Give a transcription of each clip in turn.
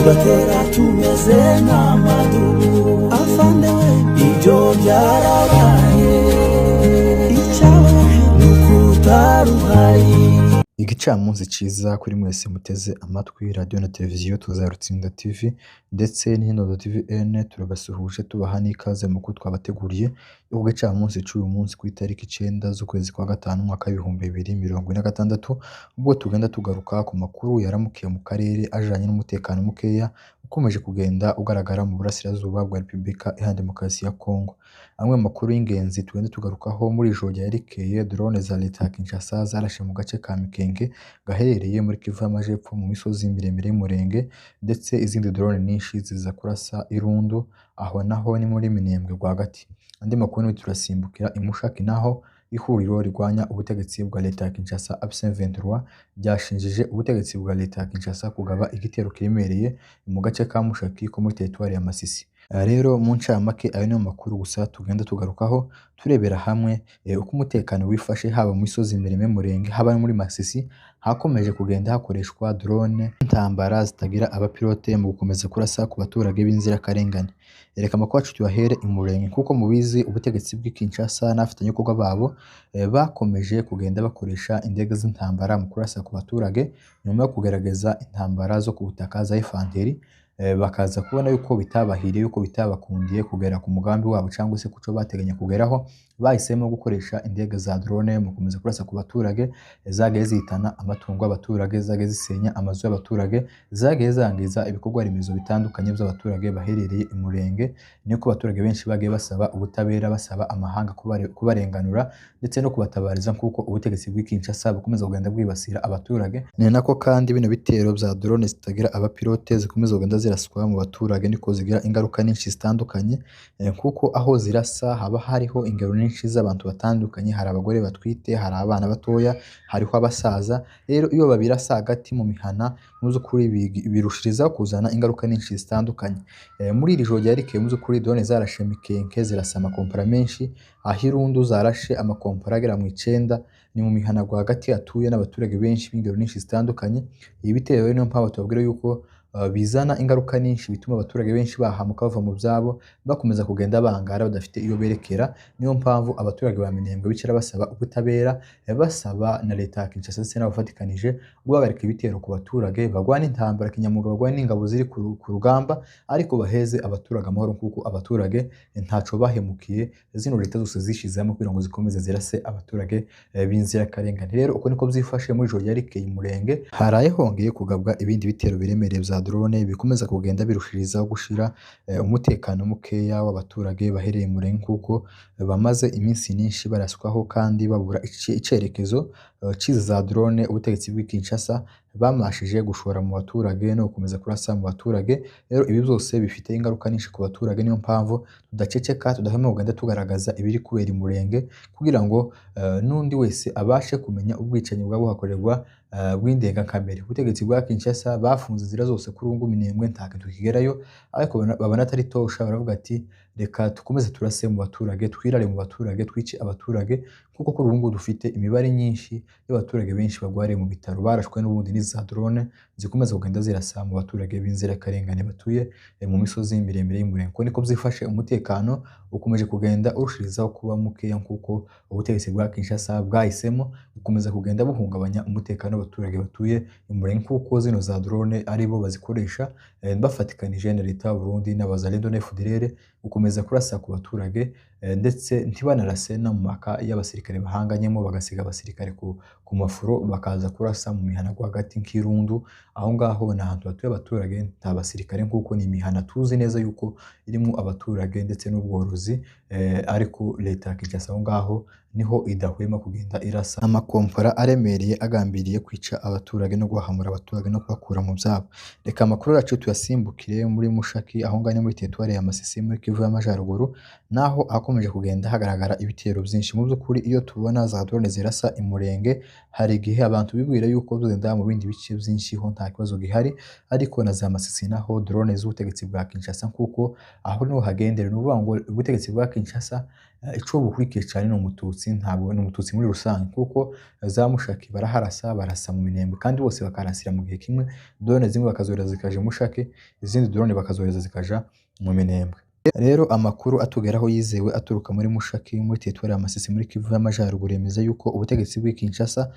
Tugatera tumeze nk'amadubu. Afande we, ibyo byarabaye, icyababaje ni uko utari uhari. Igicamunsi ciza kuri mwese muteze amatwi radiyo na televiziyo Tuzarutsinda TV ndetse n'Inodo TV N. Turabasuhuje, tubaha n'ikaze mu makuru twabateguriye yo ku gicamunsi c'uyu munsi, ku itariki 9 z'ukwezi kwa gatanu, umwaka w'2026, ubwo tugenda tugaruka ku makuru yaramukiye mu karere ajanye n'umutekano mukeya ukomeje kugenda ugaragara mu burasirazuba bwa Repubulika Iharanira Demokarasi ya Kongo. Amwe mu makuru y'ingenzi tugenda tugarukaho muri ijoro ryerekeye drone za leta ya Kinshasa zarashe mu gace ka Mikenke gaherereye muri Kivu y'Amajepfo mu misozi miremire y'Umurenge, ndetse izindi drone nyinshi ziza kurasa Irundu, aho naho ni muri Minembwe rwagati. Andi makuru turasimbukira i Mushaki, naho ihuriro rirwanya ubutegetsi bwa leta ya Kinshasa AFC/M23 ryashinjije ubutegetsi bwa leta ya Kinshasa kugaba igitero kiremereye mu gace ka Mushaki ko muri teritwari ya Masisi. Aya rero mu ncamake ayo niyo makuru gusa tugenda tugarukaho, turebera hamwe uko umutekano wifashe haba mu misozi miremire y'Umurenge, haba no muri Masisi hakomeje kugenda hakoreshwa drone n'intambara zitagira abapilote mu gukomeza kurasa ku baturage b'inzirakarengane. Reka amakuru yacu tuyahere i Murenge. Nk'uko mubizi, ubutegetsi bw'i Kinshasa n'abafatanyabikorwa babo bakomeje kugenda bakoresha indege z'intambara mu kurasa ku baturage nyuma yo kugerageza intambara zo ku butaka za FDLR, bakaza kubona yuko bitabahiriye, yuko bitabakundiye kugera ku mugambi wabo cyangwa se kuco bateganya kugeraho. Bahisemo gukoresha indege za drone mu gukomeza kurasa ku baturage. Zagiye zihitana amatungo y'abaturage, zagiye zisenya amazu y'abaturage, zagiye zangiza ibikorwa remezo bitandukanye by'abaturage baherereye i Murenge. Niko abaturage benshi bagiye basaba ubutabera, basaba amahanga kubarenganura ndetse no kubatabariza, kuko ubutegetsi bw'i Kinshasa bukomeza kugenda bwibasira abaturage. Ni nako kandi bino bitero bya drone zitagira abapilote zikomeza kugenda ziraswa mu baturage niko zigira ingaruka nyinshi zitandukanye, kuko aho zirasa haba hariho ingero nyinshi z'abantu batandukanye: hari abagore batwite, hari abana batoya, hariho abasaza. Rero iyo babirasa hagati mu mihana, mu by'ukuri birushirizaho kuzana ingaruka nyinshi zitandukanye. Muri iri joro ryarekeye, mu by'ukuri drone zarashe Mikenke, zirasa amakompara menshi, aho Irundu zarashe amakompara agera mu 9, ni mu mihana rwagati hatuye n'abaturage benshi b'ingero nyinshi zitandukanye. Ibi bitero rero niyo mpamvu tubabwira yuko bizana ingaruka nyinshi, bituma abaturage benshi bahamuka bava mu byabo, bakomeza kugenda bangara badafite iyo berekera. Niyo mpamvu abaturage ba Minembwe bicara basaba ubutabera, basaba na leta ya Kinshasa ndetse n'abafatikanije guhagarika ibitero ku baturage, bagwana intambara kinyamwuga, bagwana n'ingabo ziri ku rugamba, ariko baheze abaturage amahoro, kuko abaturage ntaco bahemukiye zino leta zose zishizemo kugira ngo zikomeze zirase abaturage b'inzirakarengane. Rero uko niko byifashe muri ijoro ryerekeye Umurenge, haraye hongeye kugabwa ibindi bitero biremereye bya drone bikomeza kugenda birushirizaho gushira umutekano mukeya w'abaturage bahereye Murenge, kuko bamaze iminsi myinshi baraswaho kandi babura icerekezo c'izi za drone ubutegetsi bw'i Kinshasa bamashije gushora mu baturage no gukomeza kurasa mu baturage. Rero ibi byose bifite ingaruka nyinshi ku baturage, niyo mpamvu tudaceceka, tudahwema kugenda tugaragaza ibiri kubera i Murenge kugira ngo n'undi wese abashe kumenya ubwicanyi bwaba buhakorerwa bw'indengakamere. Ubutegetsi bwa Kinshasa bafunze inzira zose, kuri ubu ngubu Minembwe nta kintu kigerayo, ariko babona atari tosha, baravuga ati reka dukomeze turase mu baturage, twirare mu baturage, twice abaturage, kuko kuri ubu ngubu dufite imibare myinshi y'abaturage benshi barwariye mu bitaro barashwe n'ubundi n'iza drone zikomeza kugenda zirasa mu baturage b'inzirakarengane batuye mu misozi miremire y'Umurenge. Uko niko byifashe, umutekano ukomeje kugenda urushirizaho kuba mukeya, kuko ubutegetsi bwa Kinshasa bwahisemo gukomeza kugenda buhungabanya umutekano w'abaturage batuye Umurenge, kuko zino za drone aribo bazikoresha bafatikanije na leta y'u Burundi n'Abazalendo na FDLR gukomeza kurasa ku baturage, ndetse ntibanarase no mu maka y'abasirikare bahanganyemo, bagasiga abasirikare ku mafuro, bakaza kurasa mu mihana rwagati nk'Irundu. Aho ngaho ni ahantu hatuye abaturage, nta basirikare, kuko ni imihana tuzi neza yuko irimo abaturage ndetse n'ubworozi, ariko leta ya Kinshasa aho ngaho niho idahwema kugenda irasa amakompora aremereye agambiriye kwica abaturage no guhahamura abaturage no kubakura mu byabo. Reka amakuru yacu tuyasimbukire muri Mushaki, aho ngaho ni muri teritwari ya Masisi muri Kivu y'Amajyaruguru, naho hakomeje hakomeje kugenda hagaragara ibitero byinshi. Mu by'ukuri iyo tubona za drone zirasa Imurenge, hari igihe abantu bibwira yuko zenda mu bindi bice byinshi ho nta kibazo gihari, ariko na za Masisi naho drone z'ubutegetsi bwa Kinshasa, kuko aho niho hagendera. Ni ukuvuga ngo ubutegetsi bwa Kinshasa ico bukurikiye cyane ni umututsi, ntabwo ni umututsi muri rusange, kuko za Mushaki baraharasa, barasa mu Minembwe, kandi bose bakarasira mu gihe kimwe. Drone zimwe bakazohereza zikaja Mushaki, izindi drone bakazohereza zikaja mu Minembwe. Rero amakuru atugeraho yizewe aturuka muri Mushaki, muri teritwari ya Masisi, muri Kivu y'Amajyaruguru, yemeza yuko ubutegetsi bw'i Kinshasa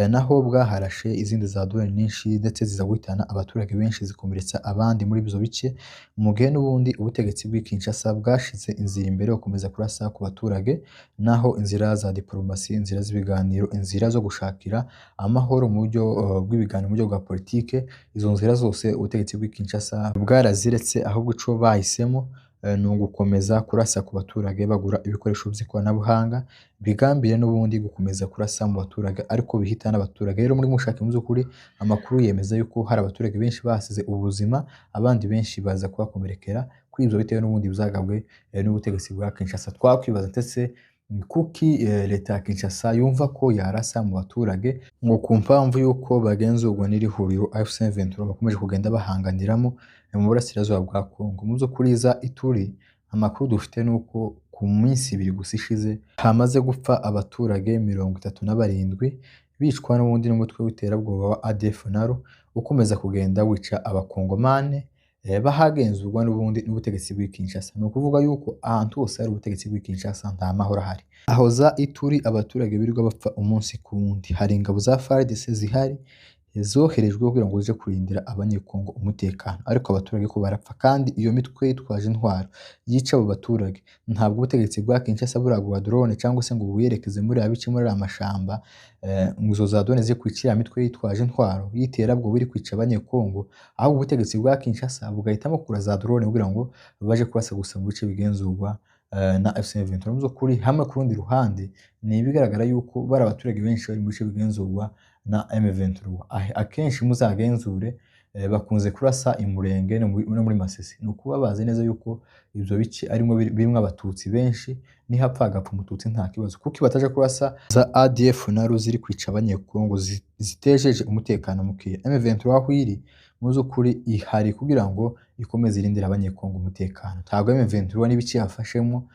naho bwaharashe izindi za drone nyinshi, ndetse ziza guhitana abaturage benshi, zikomeretsa abandi muri ibyo bice, mu gihe n'ubundi ubutegetsi bw'i Kinshasa bwashize inzira imbere bukomeza kurasa ku baturage, naho inzira za diplomasi, inzira z'ibiganiro, inzira zo gushakira amahoro mu buryo bw'ibiganiro, mu buryo bwa politike, izo nzira zose ubutegetsi bw'i Kinshasa bwaraziretse. Ahubwo ico bahisemo ni ugukomeza kurasa ku baturage, bagura ibikoresho by'ikoranabuhanga bigambiriye n'ubundi gukomeza kurasa mu baturage, ariko bihitana abaturage. Rero muri Mushaki mu by'ukuri amakuru yemeza yuko hari abaturage benshi basize ubuzima, abandi benshi baza kuhakomerekera kuri ibyo bitewe n'ubundi byagabwe n'ubutegetsi bwa Kinshasa. Twakwibaza ndetse ni kuki leta ya Kinshasa yumva ko yarasa mu baturage, ngo ku mpamvu y'uko bagenzurwa n'iri huriro AFC M23 bakomeje kugenda bahanganiramo mu burasirazuba bwa Kongo. Mu by'ukuri za Ituri amakuru dufite ni uko ku minsi ibiri gusa ishize hamaze gupfa abaturage 37 bicwa n'ubundi n'umutwe w'iterabwoba wa ADF NALU ukomeza kugenda wica abakongomane bahagenzurwa n'ubundi n'ubutegetsi bw'i Kinshasa. Ni ukuvuga yuko ahantu hose hari ubutegetsi bw'i Kinshasa nta mahoro ahari. Aho za Ituri abaturage birirwa bapfa umunsi ku wundi, hari ingabo za FARDC zihari zoherejwe kugira ngo zije kurindira abanyekongo umutekano, ariko abaturage ko barapfa, kandi iyo mitwe yitwaje intwaro yica abo baturage. Ntabwo ubutegetsi bwa Kinshasa buragura drone cyangwa se ngo buyerekeze muri ya bice, muri ariya mashamba, ngo izo za drone zije kwica iriya mitwe yitwaje intwaro y'iterabwoba iri kwica abanyekongo, ahubwo ubutegetsi bwa Kinshasa bugahitamo kugura za drone kugira ngo baje kurasa gusa mu bice bigenzurwa na AFC M23. Mu by'ukuri hamwe ku rundi ruhande ni ibigaragara yuko bari abaturage benshi bari mu bice bigenzurwa na M23. Akenshi muzagenzure bakunze kurasa Imurenge no muri Masisi. Ni ukuba bazi neza yuko ibyo bice arimo birimo abatutsi benshi, nihapfa hagapfa umututsi nta kibazo. Kuko bataje kurasa za ADF NALU ziri kwica abanyekongo zitejeje umutekano mukeya. M23 aho iri mu by'ukuri ihari kugira ngo ikomeze irindire abanyekongo umutekano. Ntabwo M23 n'ibice yafashemo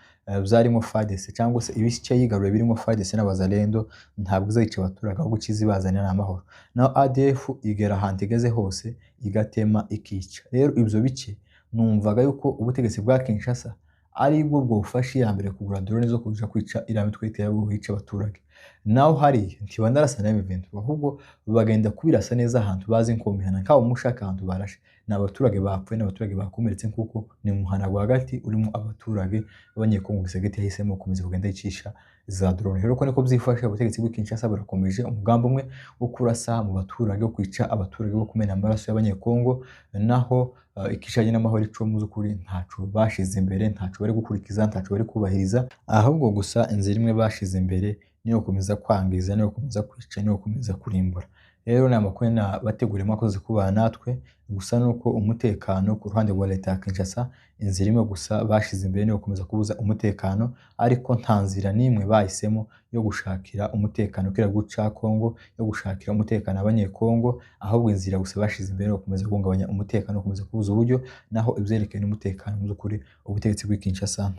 byarimo FARDC cyangwa se ibice yigaruye birimo FARDC n'abazalendo, ntabwo izayica abaturage, ahubwo ikiza ibazanira amahoro. Naho ADF igera ahantu igeze hose igatema ikica. Rero ibyo bice numvaga yuko ubutegetsi bwa Kinshasa ari bwo bwofashe iya mbere kugura drone zo kuja kwica iriya mitwe y'iterabwoba yica abaturage. Naho hariya ntibanarasa na M23, ahubwo bagenda kubirasa neza ahantu bazi nko mu mihana, nk'aho Mushaki ahantu barashe ni abaturage bapfuye n'abaturage bakomeretse, kuko ni mu muhana rwagati urimo abaturage b'abanyekongo. Tshisekedi yahisemo gukomeza kugenda yicisha za drone. Rero uko niko byifashe, ubutegetsi bw'i Kinshasa burakomeje umugambi umwe wo kurasa mu baturage, wo kwica abaturage, wo kumena amaraso y'abanyekongo. Naho ikijanye n'amahoro ico mu by'ukuri ntaco bashize imbere, ntaco bari gukurikiza, ntaco bari kubahiriza, ahubwo gusa inzira imwe bashize imbere niyo gukomeza kwangiza, niyo gukomeza kwica, niyo gukomeza kurimbura. Rero ni amakuru nabateguriye, mwakoze kubana natwe. Gusa nuko umutekano ku ruhande rwa leta ya Kinshasa, inzira imwe gusa bashize imbere niyo gukomeza kubuza umutekano, ariko nta nzira n'imwe bahisemo yo gushakira umutekano kiriya gihugu ca Kongo, yo gushakira umutekano abanyekongo, ahubwo inzira gusa bashize imbere yo gukomeza guhungabanya umutekano, gukomeza kubuza uburyo. Naho ivyerekeye n'umutekano mu by'ukuri ubutegetsi bw'i Kinshasa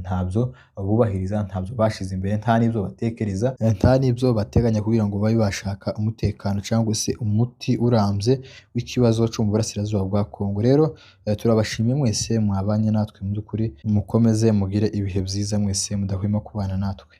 ntabyo bubahiriza, ntabyo bashize imbere, nta n'ibyo batekereza, nta n'ibyo bateganya kugira ngo babe bashaka umutekano cyangwa se umuti urambye w'ikibazo cyo mu burasirazuba bwa Kongo. Rero turabashimiye mwese mwabanye natwe, mu by'ukuri mukomeze mugire ibihe byiza mwese mudahwema kubana natwe.